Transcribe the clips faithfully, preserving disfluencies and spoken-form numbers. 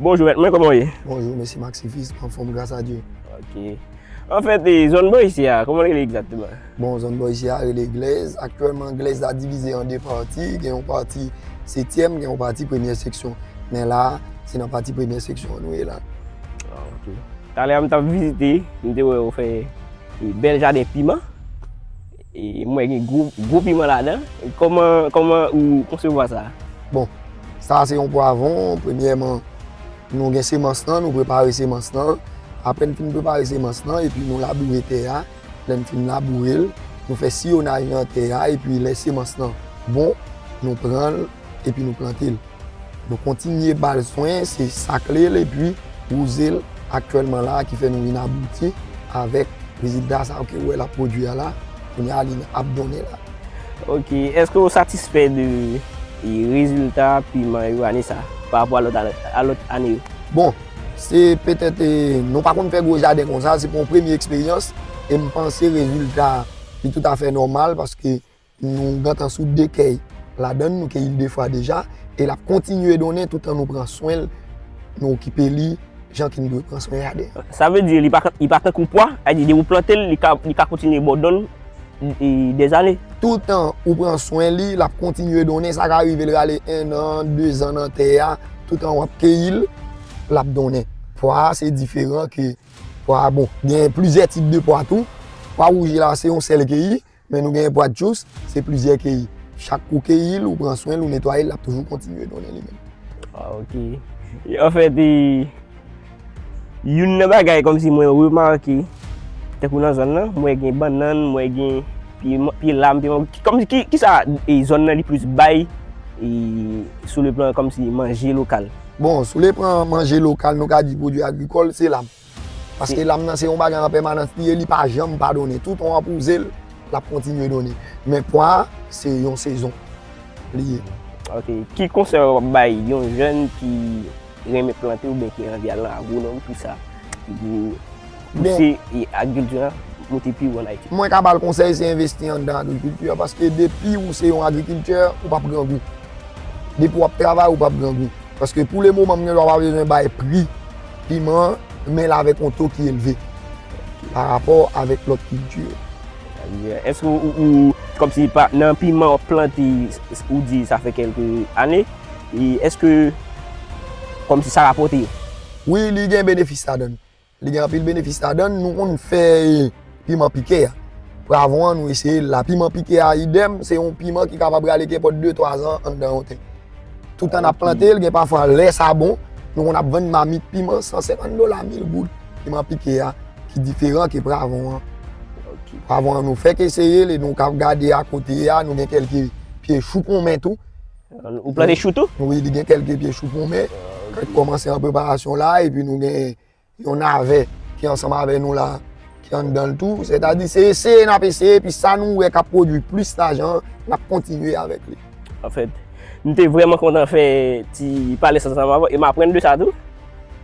Bonjou mèt mwen, kòman w ye? Bonjou, mesye Maxifis, anfòm gras a Dye. Ok. Anfèt, e, zòn bò isi a, kòman l rele egzakteman? Bon, zòn bò isi a rele Glèz. Aktyèlman, Glèz la divize an de pati. Gen yon pati setyèm, gen yon pati premyè seksyon. Men la, se nan pati premyè seksyon an nou ye la. Ah, ok. Talè a m t ap vizite, m te wè ou fè e, bèl jaden piman. E, m wè gen gwo, gwo piman ladan. Kòman, kòman ou konsevwa sa? Bon, sa se yon pwavwon. Premyèman, nou gen semans lan, nou prepare semans lan. Apre n fin prepare semans lan, epi nou laboure tè a. Lè n fin laboure l, nou fè siyonaj nan tè a, epi lè semans lan bon, nou pran l, epi nou plante l. Nou kontinye ba l swen, se sakle l, epi wouze l aktyèlman la a ki fè nou vin abouti avèk rezilta sa yo ke w wè l ap pwodui a la. Kounye a li ap donnen la. Ok, èske w satisfè de e, rezilta piman yo ane sa pa rapò a lòt ane, a lòt ane yo? Bon, se petèt e, nou pa konn fè gwo jaden konsa, se pou yon premye eksperyans, e m panse rezilta li toutafè nòmal paske nou gentan sou de kèy ladan l, nou keyi l de fwa deja, e l ap kontinye donnen toutan nou pran swen l, nou okipe li jan ke n dwe pran swen jaden an. Sa vle di li pa, li pa tankou pwa, sa vle di depi ou plante l, li ka, li ka kontinye ba w donn e, dèzane. Toutan ou pran swen li, l ap kontinye donnen, sa ka rive l rale en an, de zan nan tè a, toutan w ap keyi l, l ap donnen. Pwa a se diferan ke pwa a, bon, gen plizyè tip de pwa tou. Pwa wouj la se yon sèl keyi, men nou gen pwa djous, se plizyè keyi. Chak kou w keyi l, ou pran swen l, ou netwaye l, l ap toujou kontinye donnen li menm. Ah, ok. Anfèt, e, youn nan bagay kòmsi mwen remake, tankou nan zòn nan, mwen gen bannann, mwen gen pye, pye lam, pye mango. Kòmsi ki, ki sa e, zòn nan li plis bay e, sou le plan kòmsi manje lokal? Bon, sou le plan manje lokal, nou ka di pwodui agrikòl, se lam. Paske lam nan se yon bagay an pèmanans li ye, li pa janm pa donnen. Toutan w ap wouze l, l ap kontinye donnen. Men pwa a, se yon sezon li ye. Ok. Ki konsèy w ap bay yon jèn ki renmen plante oubyen ki anvi al nan agwonòm, tou sa, ki vle pouse e, agrikilti a monte pi wo ann Ayiti? Mwen ka ba l konsèy, se envesti anndan agrikilti a, paske depi ou se yon agrikiltè, ou p ap grangou. Depi w ap travay, ou p ap grangou. Paske pou le moman, m gen dwa pa bezwen bay pri piman an, men l avèk yon to ki elve pa rapò avèk lòt kilti yo. Èske ou, ou, ou kòmsi pa, nan piman w ap plante, ou di sa fè kèlke ane, e èske kòmsi sa rapòte? Wi, li gen benefis ladan l. Li gen anpil benefis ladan l. Nou konn fè piman pike a. Pwavwon an, nou eseye l la. Piman pike a, idèm, se yon piman ki kapab rale kenpòt de twa zan anndan yon tè. Toutan n ap plante l, gen pafwa lè sa bon, nou konn ap vann mamit piman san senkant dola, mil goud. Piman pike a, ki diferan ke pwavwon an. Pwavwon an, nou fèk eseye l e nou ka gade akote a, nou gen kèlke pye chou ponmen tou. Ou plante chou tou? Wi, li gen kèlke pye chou ponmen. Kòmanse an preparasyon la, epi nou gen yon navè ki ansanm avè nou la, ki anndan l tou. Sètadi, se eseye n ap eseye, epi sa nou wè k ap pwodui plis lajan an, n ap kontinye avèk li. Anfèt, m te vrèman kontan fè ti pale sa ansanm avè w, e m aprann de sa tou.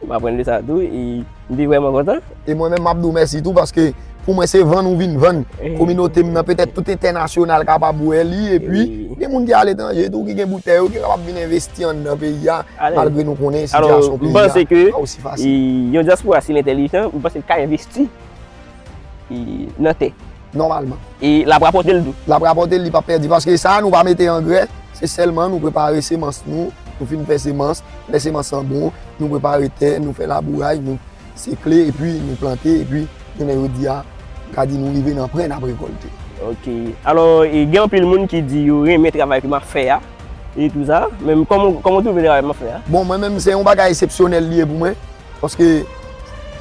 M aprann de sa tou, e m te vrèman kontan. E mwen menm, m ap di w mèsi tou, paske pou mwen, se vann ou vin vann kominote m nan, petèt tout entènasyonal kapab wè li, epi gen moun ki aletranje tou, ki gen boutèy yo, ki kapab vin envesti anndan peyi a. Malgre nou konnen sitiyasyon peyi a pa osi fasil. Yon dyaspora, si l entèlijan, m panse l ka envesti nan tè. Nòmalman. E l ap rapòte l tou. L ap rapòte l, li p ap pèdi. Paske sa a, nou pa mete angrè, se sèlman nou prepare semans nou, nou fin fè semans, lè semans lan bon, nou prepare tè, nou fè labouraj, nou sekle, epi nou plante, epi jounen jodi a, m ka di nou rive nan pwen n ap rekòlte. Ok. Alò, e gen anpil moun ki di yo renmen travay ke m ap fè a, e tou sa, men kòman, kòman w twouve travay m ap fè a? Bon, mwen menm, se yon bagay eksepsyonèl li ye pou mwen, paske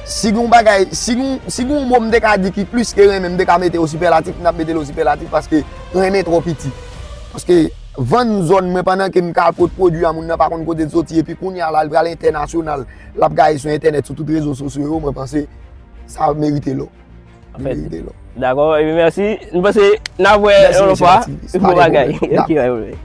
si gen yon bagay, si gen, si gen yon mo m te ka di ki plis ke renmen, m te ka mete o sipèlatif, m t ap mete l o sipèlatif, paske renmen twò piti. Paske vann zòn mwen pandan ke m ka al pot pwodui a, moun nan pa konn kote l soti, epi kounye a la, l pral entènasyonal, l ap gaye sou entènèt, sou tout rezo sosyo yo, mwen panse sa merite lò. Li merite lò. Dakò, ebyen mèsi. M panse n ap wè yon lòt fwa. Bon bagay. Ok, pa gen pwoblèm.